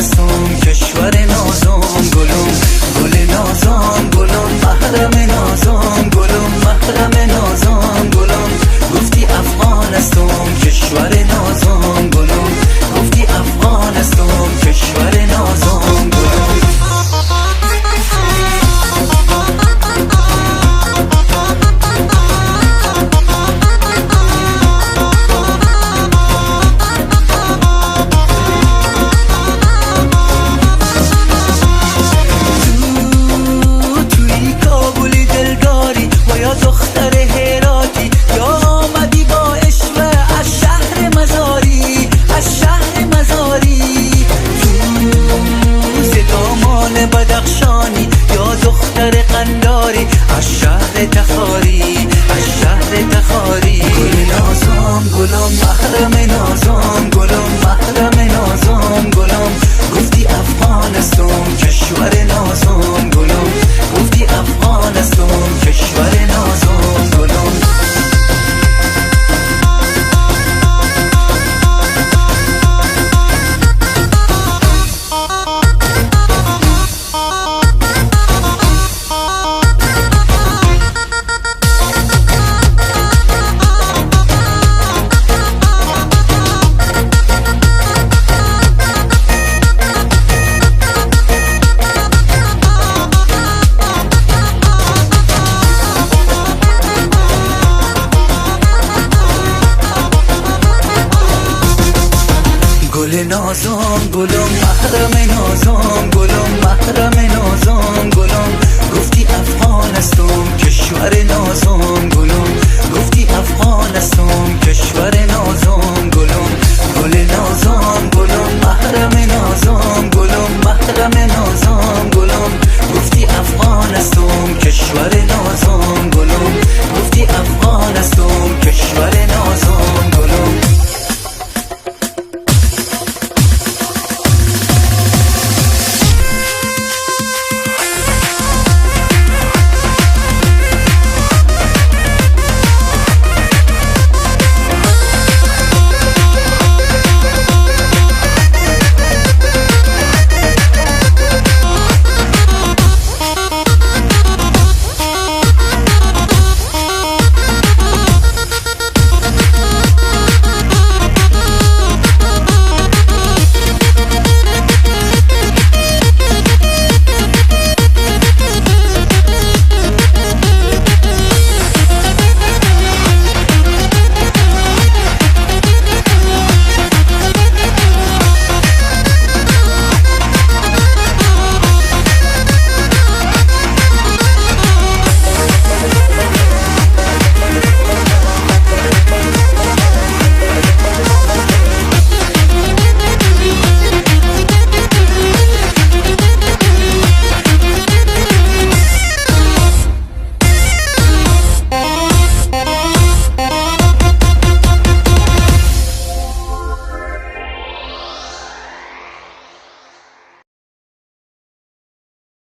هستم کشور نازم گلم گل نازم گلم محرم نازم گلم محرم نازم گلم گفتی افغان هستم کشور نازم گلم گفتی افغان هستم کشور نازم گلم. توی کابلی دلداری و یا دختر هراتی یا آمدی با عشوه از شهر مزاری از شهر مزاری تو دامان بدخشانی یا دختر قنداری از شهر تخاری از شهر تخاری گل نازم گلم محرم نازم گلم محرم نازم گلم گفتی افغان هستم کشور نازم گلم گفتی افغان هستم کشور نازم گلم. گل نازم گلم محرم نازم گلم محرم نازم گلم گفتی افغان هستم کشور نازم گلم گفتی افغان هستم کشور نازم گلم گل نازم.